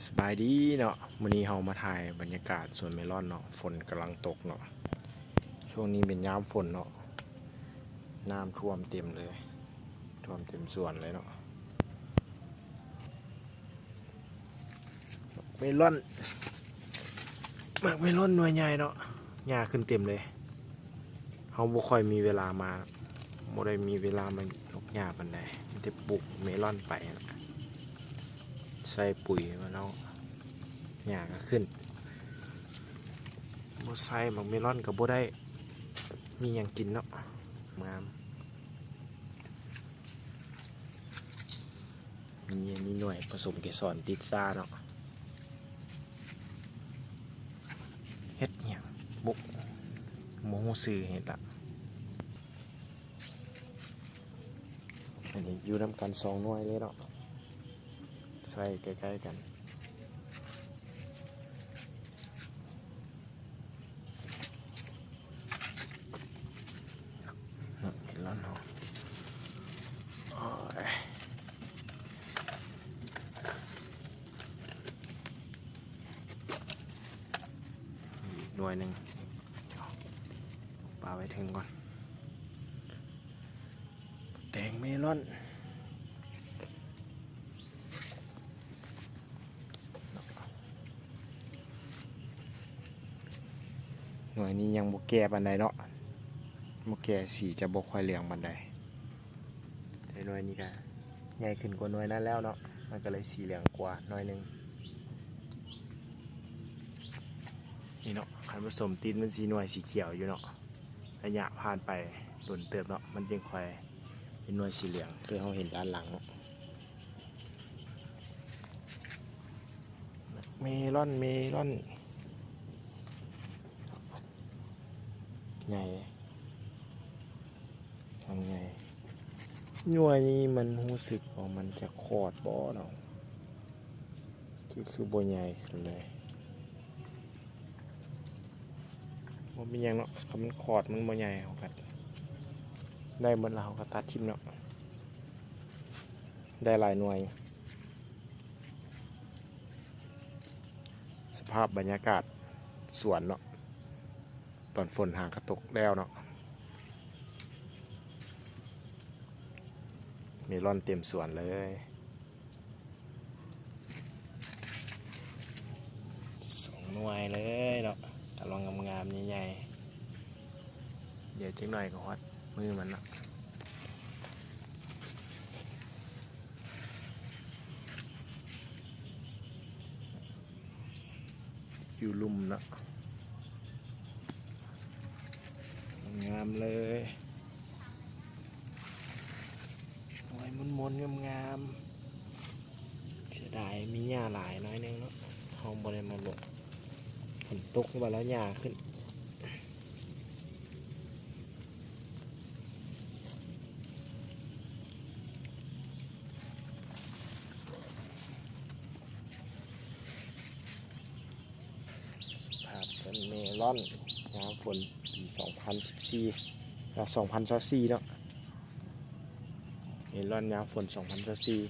ສະບາຍດີເນາະ, ມື້ນີ້ເຮົາມາຖ່າຍບັນຍາກາດສວນເມລອນເນາະ, ຝົນກຳລັງຕົກເນາະ, ຊ່ວງນີ້ເປັນຍາມຝົນເນາະ, ນ້ຳຖ້ວມເຕັມເລີຍ, ຖ້ວມເຕັມສວນເລີຍເນາະ. ເມລອນ ໝາກເມລອນໜ່ວຍໃຫຍ່ເນາະ, ຫຍ້າຂຶ້ນເຕັມເລີຍ. ເຮົາບໍ່ຄ່ອຍມີເວລາມາ, ບໍ່ໄດ້ມີເວລາມາຍົກຫຍ້າປານໃດ, ມີແຕ່ປູກເມລອນໄປນະ, ໃສ່ປຸ໋ຍມາເນາະ, ຫຍ້າກໍຂຶ້ນ, ບໍ່ໃສ່ໝາກເມລອນກໍບໍ່ໄດ້ມີຫຍັງກິນເນາະ. ງາມ. ມີ ມີໜ່ວຍປະສົມເກສອນຕິດຊາເນາະ. ເຫັດຫຍັງບຸ ບໍ່ຮູ້ຊື່ເຫັດລະ. ອັນນີ້ຢູ່ນຳກັນສອງໜ່ວຍເລີຍເນາະ, ໃສ່ໃກ້ໆກັນ. ເມລອນເຮົາ ໂອ້ຍ ອີກໜ່ວຍໜຶ່ງ, ປາໄວ້ເທິງກ່ອນ. ແຕງເມລອນ ໜ່ວຍນີ້ຍັງບໍ່ແກ່ປານໃດເນາະ, ບໍ່ແກ່ ສີຈະບໍ່ຄ່ອຍເຫຼືອງປານໃດ. ແຕ່ໜ່ວຍນີ້ກະໃຫຍ່ຂຶ້ນກວ່າໜ່ວຍນັ້ນແລ້ວເນາະ, ມັນກະເລີຍສີເຫຼືອງກວ່າໜ້ອຍໜຶ່ງ. ນີ້ເນາະ, ຄັນປະສົມຕິດມັນສີ ໜ່ວຍສີຂຽວຢູ່ເນາະ. ໄລຍະຜ່ານໄປດົນເຕີບເນາະ, ມັນຈຶ່ງຄ່ອຍເປັນໜ່ວຍສີເຫຼືອງ ຄືເຮົາເຫັນດ້ານຫຼັງເນາະ. ເມລອນ ເມລອນ ໃຫຍ່ ທຳໄງ? ໜ່ວຍນີ້ມັນຮູ້ສຶກວ່າມັນຈະຂອດບໍ່ເນາະ, ຄື ຄືບໍ່ໃຫຍ່ຂຶ້ນເລີຍ. ບໍ່ເປັນຫຍັງເນາະ, ຄັນມັນຂອດມັນບໍ່ໃຫຍ່ ເຮົາກໍໄດ້ໝົດລະ, ເຮົາກໍຕັດຖິ້ມເນາະ. ໄດ້ຫຼາຍໜ່ວຍ. ສະພາບບັນຍາກາດສວນເນາະ, ຕອນຝົນຫາກະຕົກແລ້ວເນາະ, ເມລອນເຕັມສວນເລີຍ. ສອງໜ່ວຍເລີຍເນາະ, ກຳລັງງາມໆ ໃຫຍ່ໆ. ດຽວຈັກໜ່ອຍກໍຮອດມື້ມັນເນາະ. ຢູ່ລຸ່ມເນາະ, ງາມເລີຍ. ໜ່ວຍມົນໆ ງາມໆ. ເສຍດາຍມີຫຍ້າຫຼາຍໜ້ອຍໜຶ່ງເນາະ, ເຮົາບໍ່ໄດ້ມາລົງ. ຝົນຕົກວ່າແລ້ວຫຍ້າຂຶ້ນ. ສະພາບຕົ້ນເມລອນຍາມຝົນປີສອງພັນສິບສີ່ ແລະ ສອງພັນຊາວສີ່ເນາະ, ເມລອນຍາມຝົນສອງພັນຊາວສີ່.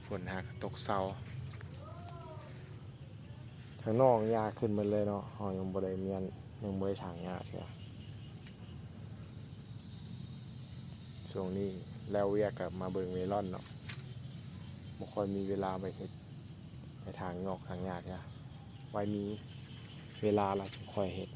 ຝົນຫາກະຕົກເຊົາ. ທາງນອກຫຍ້າຂຶ້ນໝົດເລີຍເນາະ, ເຮົາຍັງບໍ່ໄດ້ມ້ຽນ ຍັງບໍ່ໄດ້ຖາງຫຍ້າເທື່ອ. ຊ່ວງນີ້ແລ້ວວຽກກໍມາເບິ່ງເມລອນເນາະ, ບໍ່ຄ່ອຍມີເວລາໄປເຮັດ ໄປຖາງນອກຖາງຫຍ້າເທື່ອ. ໄວ້ມີເວລາລະຈຶ່ງຄ່ອຍເຮັດ.